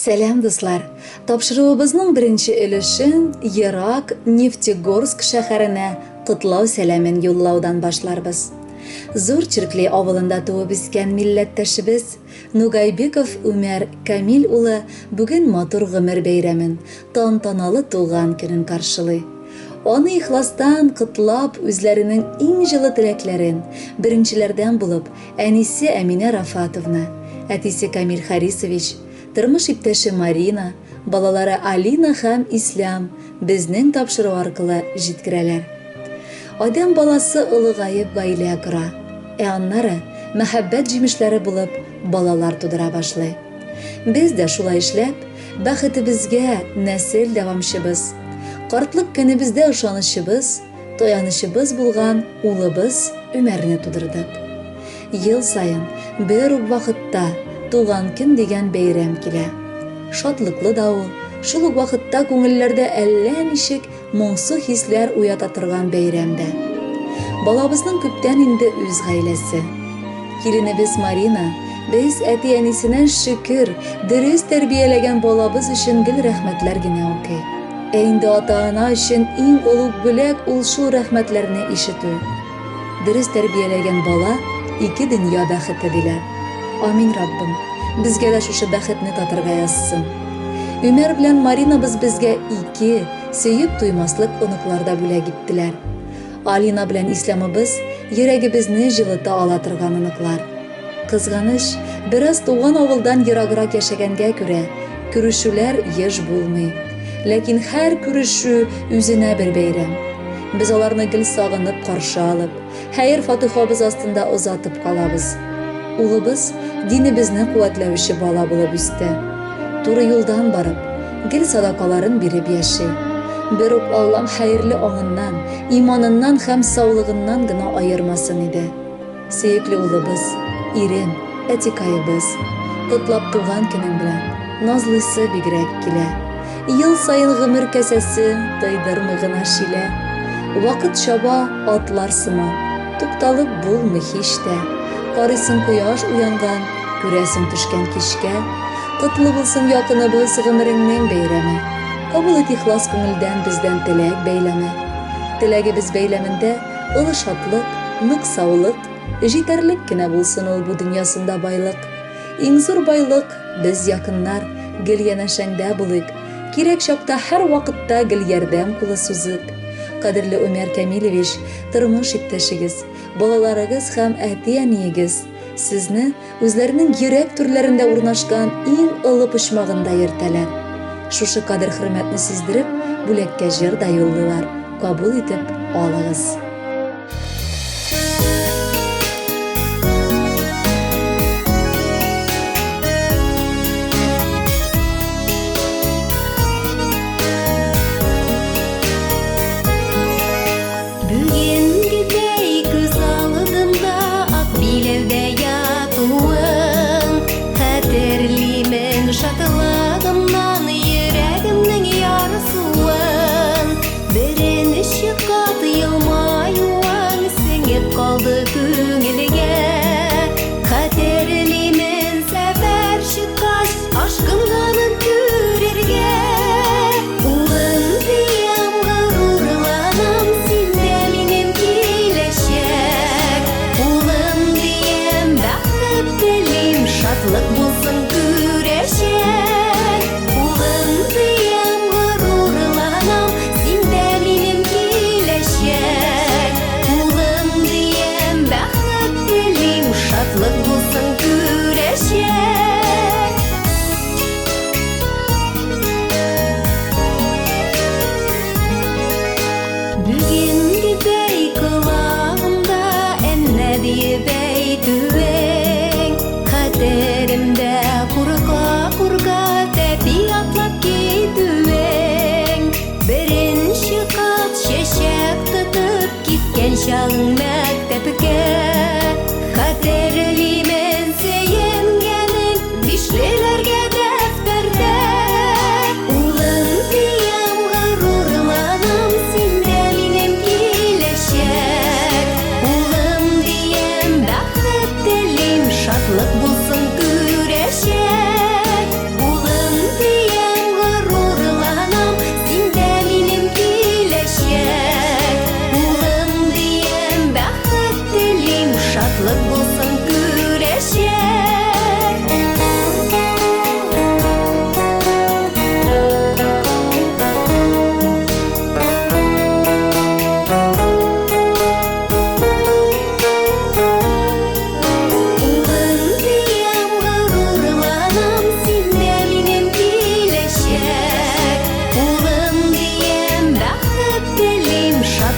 Сәлам, дуслар! Тапшыруыбызның беренче өлешен ерак Нефтегорск шәһәренә котлау сәламен юллаудан башларбыз. Зур Чиркли авылында туып үскән милләттәшебез Нугайбеков Үмәр Камил улы бүген матур гомер бәйрәмен, тантаналы туган көнен каршылый. Аны ихластан котлап, үзләренең иң җылы теләкләрен, беренчеләрдән булып, әнисе Әминә Рафатовна, әтисе Камил Харисович, тормыш иптәше Марина, балалары Алина һәм Ислям безнең тапшыру аркылы җиткерәләр. Адәм баласы олыгаеп гаилә кора, ә аннары мәхәббәт җимешләре булып балалар тудыра башлый. Без дә шулай эшләп, бәхетебезгә нәсел дәвамчыбыз, картлык көнебездә ышанычыбыз, таянычыбыз булган улыбыз Өмәрне тудырдык. Ел саен бер үк вакытта Туган көн дигән бәйрәм килә. Шатлыклы да ул, шул ук вакытта күңелләрдә әллә ничек моңсу хисләр уята торган бәйрәм дә. Балабызның күптән инде үз гаиләсе. Киленебез Марина, без әти-әнисенә шөкер, дөрес тәрбияләгән балабыз өчен гел рәхмәтләр генә укый. Ә инде ата-ана өчен иң олуг бүләк ул шул рәхмәтләрне ишетү. Дөрес тәрбияләгән бала ике дөнья бәхете диләр. Амин, Раббым, безгә дә шушы бәхетне татырга язсын. Өмәр белән Маринабыз безгә ике, сөеп туймаслык оныклар да бүләк иттеләр. Алина белән Исламыбыз йөрәгебезне җылыта ала торган оныклар. Кызганыч, бераз туган авылдан ераграк яшәгәнгә күрә, күрешүләр еш булмый. Ләкин һәр күрешү үзенә бер бәйрәм. Без аларны гел сагынып каршы алып, хәер-фатихабыз астында озатып калабыз. Улыбыз динебезне куәтләүче бала булып үсте. Туры юлдан барып, гел садакаларын биреп яши. Бер үк Аллам хәерле аңыннан, иманыннан һәм саулыгыннан гына аермасын иде. Сөекле улыбыз, ирем, әтикаебыз, котлап туган көнең белән, назлыйсы бигрәк килә. Ел саен гомер кәсәсе тойдырмый гына шилә. Вакыт чаба атлар сыман, тукталып булмый һич тә. Карыйсың кояш уянган, күрәсең төшкән кичкә. Котлы булсын якыныбыз гомереңнең бәйрәме. Кабул ит ихлас күңелдән бездән теләк бәйләме. Теләгебез бәйләмендә олы шатлык, нык саулык, җитәрлек кенә булсын ул бу дөньясында байлык. Иң зур байлык, без якыннар, гел янәшәңдә булыйк. Кирәк чакта һәрвакытта гел ярдәм кулы сузыйк. Кадерле Умәр Кәмилевич, тормыш иптәшегез, балаларыгыз һәм әти-әниегез сезне үзләренең йөрәк түрләрендә урнашкан иң олы почмагында йөртәләр. Шушы кадер-хөрмәтне сиздереп, бүләккә җыр да юллыйлар. Кабул итеп алыгыз. Бүгенгедәй күз алдымда ак биләүдә ятуың. Хәтерлимен шатлыгымнан йөрәгемнең ярсуын. Беренче кат елмаюың сеңеп калды күңелгә. Хәтерлимен сәфәр чыккач ашкынганын күрергә. Улым диям, горурланам, синдә минем киләчәк. Улым диям, бәхет телим, шатлык булсын күрәчәк. Улым диям, горурланам, синдә минем киләчәк. Улым диям, бәхет телим, шатлык булсын күрәчәк. Бүгенгедәй колагымда әннә диеп әйтүең. Хәтеремдә курка-курка тәпи атлап китүең. Беренче кат чәчәк тотып киткән чагың мәктәпкә. Хәтерлимен сөенгәнең бишлеләргә дәфтәрдә. Улым диям, горурланам, синдә минем киләчәк. Улым диям, бәхет телим, шатлык булсын күрәчәк. Улым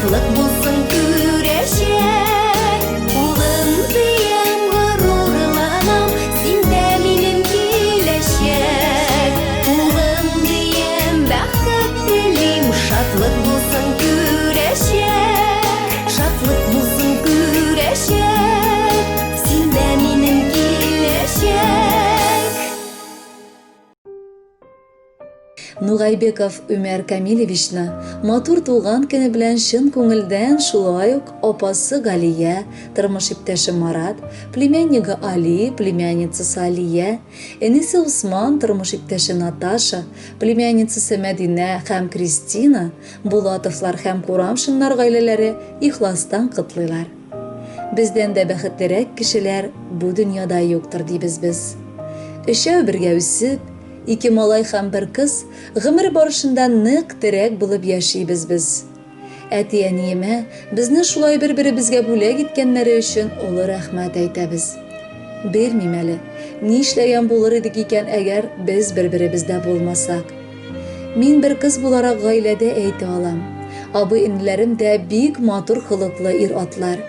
Шатлык булсын күрәчәк. Улым диям, горурланам, синдә минем киләчәк. Улым диям, бәхет телим, шатлык булсын күрәчәк. Шатлык булсын күрәчәк, синдә минем киләчәк. Нугайбеков Үмәр Камилевичны матур туган көне белән чын күңелдән шулай ук апасы Галия, тормыш иптәше Марат, племяннигы Али, племянницасы Алия, энесе Усман, тормыш иптәше Наташа, племянницасы Мәдинә һәм Кристина, Булатовлар һәм Курамшиннар гаиләләре ихластан котлыйлар. Бездән дә бәхетлерәк кешеләр бу дөньяда юктыр дибез без. Өчәү бергә үсеп, ике малай һәм бер кыз, гомер барышында нык терәк булып яшибез без. Әти-әниемә безне шулай бер-беребезгә бүләк иткәннәре өчен олы рәхмәт әйтәбез. Белмим әле, нишләгән булыр идек икән, әгәр без бер-беребездә булмасак. Мин бер кыз буларак гаиләдә әйтә алам. Абый-энеләрем дә бик матур холыклы ир-атлар.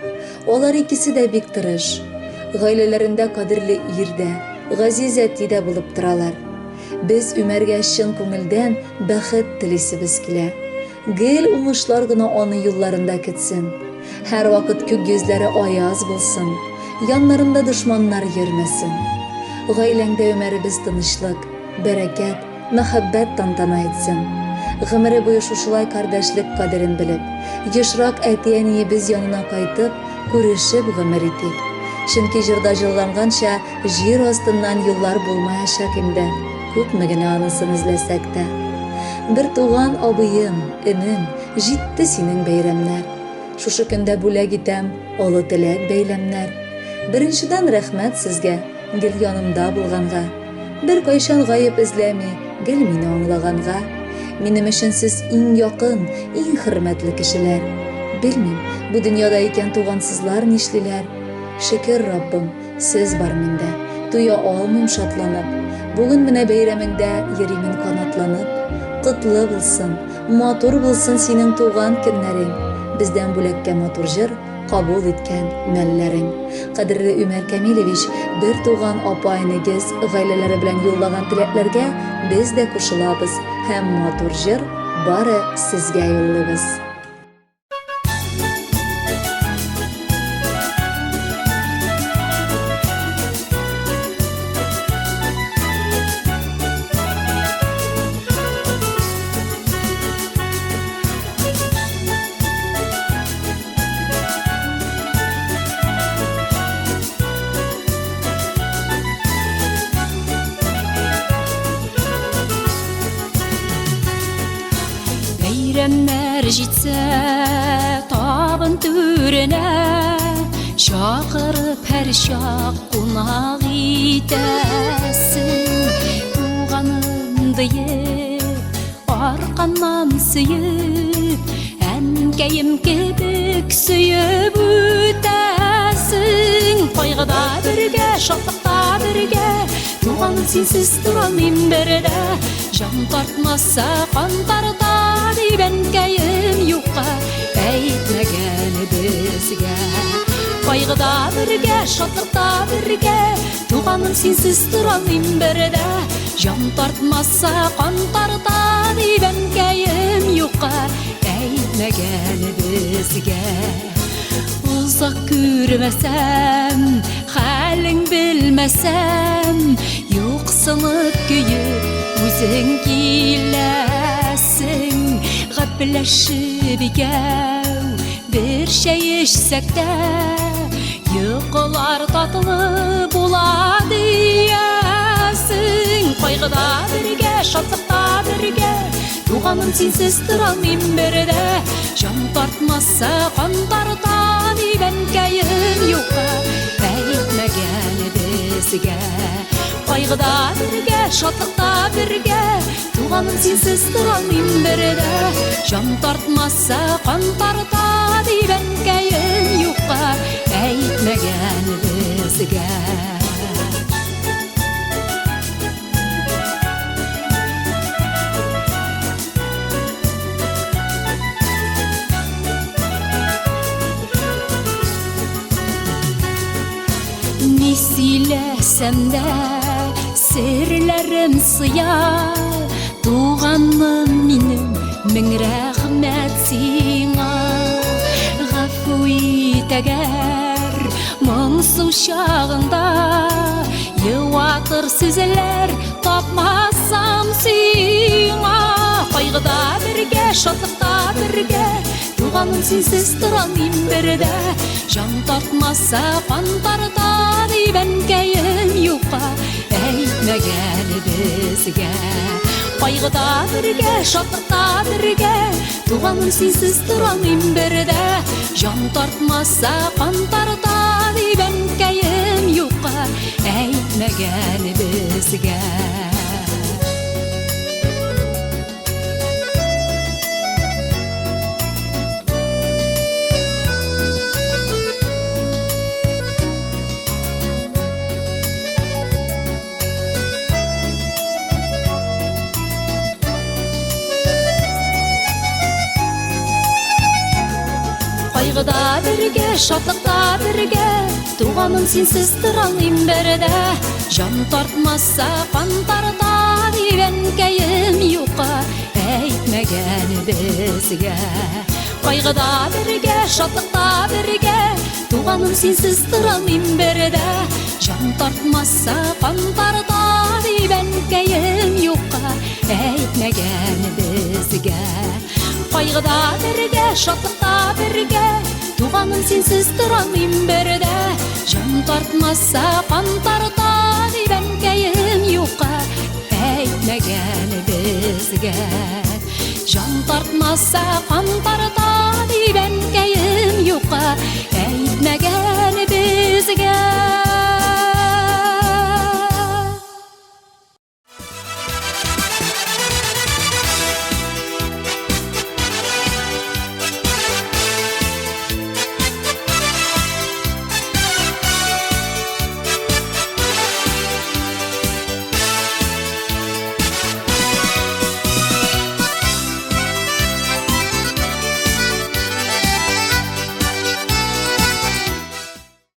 Алар икесе дә бик тырыш. Гаиләләрендә кадерле ир дә, газиз әти дә булып торалар. Без Үмәргә чын күңелдән бәхет телисебез килә. Гел уңышлар гына аны юлларында көтсен. Һәрвакыт күк йөзләре аяз булсын, яннарында дошманнар йөрмәсен. Гаиләңдә Үмәребез тынычлык, бәрәкәт, мәхәббәт тантана итсен. Гомере буе шушылай кардәшлек кадерен белеп, ешрак әти-әниебез янына кайтып, күрешеп гомер итик. Чөнки җырда җырланганча, җир астыннан юллар булмаячак инде, күпме генә анысын эзләсәк тә. Бер туган абыем, энем, җитте синең бәйрәмнәр. Шушы көндә бүләк итәм олы теләк бәйләмнәр. Беренчедән рәхмәт сезгә, гел янымда булганга. Беркайчан гаеп эзләми, гел мине аңлаганга. Минем өчен сез иң якын, иң хөрмәтле кешеләр. Белмим, бу дөньяда икән тугансызлар нишлиләр. Шөкер, Раббым, сез бар миндә. Туя алмыйм шатланып. Бүген менә бәйрәмеңдә йөримен канатланып. Котлы булсын, матур булсын синең туган көннәрең. Бездән бүләккә матур җыр, кабул иткән мәлләрең. Кадерле Үмәр Камилевич, бер туган апа-энегез гаиләләре белән юллаган теләкләргә без дә кушылабыз һәм матур җыр бары сезгә юллыйбыз. Бәйрәмнәр җитсә, табын түренә чакырып һәрчак кунак итәсең. Туганым диеп, Арканнан сөеп, әнкәем кебек сөеп үтәсең. Кайгыда бергә, шатлыкта бергә, туган синсез торалмыйм бер дә. Җан тартмаса, кан тарта, дип әнкәем юкка әйтмәгән безгә. Кайгыда бергә, шатлыкта бергә, Туганым синсез торалмыйм бер дә. Җан тартмаса, кан тарта, дип әнкәем юкка әйтмәгән безгә. Озак күрмәсәм, хәлең белмәсәм, юксынып көеп үзең киләсең. Гәпләшеп икәү бер чәй эчсәк тә, Йокылар татлы була диясең. Кайгыда бергә, шатлыкта бергә, туганым синсез торалмыйм бер дә. Җан тартмаса, кан тарта, дип әнкәем юкка әйтмәгән безгә. Кайгыда бергә, шатлыкта бергә, Туганым синсез торалмыйм бер дә. Җан тартмаса, кан тарта, дип әнкәем юкка әйтмәгән безгә. Кесәмдә серләрем сыя. Туганым минем, мең рәхмәт сиңа. Гафу ит әгәр моңсу чагыңда, юатыр сүзләр тапмасам сиңа. Кайгыда бергә, шатлыкта бергә, туганым, синсез торалмыйм бер дә. Җан тартмаса, кан тарта дип әнкәем юкка әйтмәгән безгә. Кайгыда бергә, шатлыкта бергә, туганым, синсез торалмыйм бер дә. Җан тартмаса, кан тарта дип әнкәем юкка әйтмәгән безгә. Кайгыда бергә, шатлыкта бергә, туганым, синсез торалмыйм бер дә. Җан тартмаса, кан тарта дип әнкәем юкка әйтмәгән безгә. Кайгыда бергә, шатлыкта бергә, туганым, синсез торалмыйм бер дә. Җан тартмаса, кан тарта дип әнкәем юкка әйтмәгән безгә. Кайгыда бергә, шатлыкта бергә, туганым, синсез торалмыйм бер дә. Җан тартмаса, кан тарта дип әнкәем юкка әйтмәгән безгә. Җан тартмаса, кан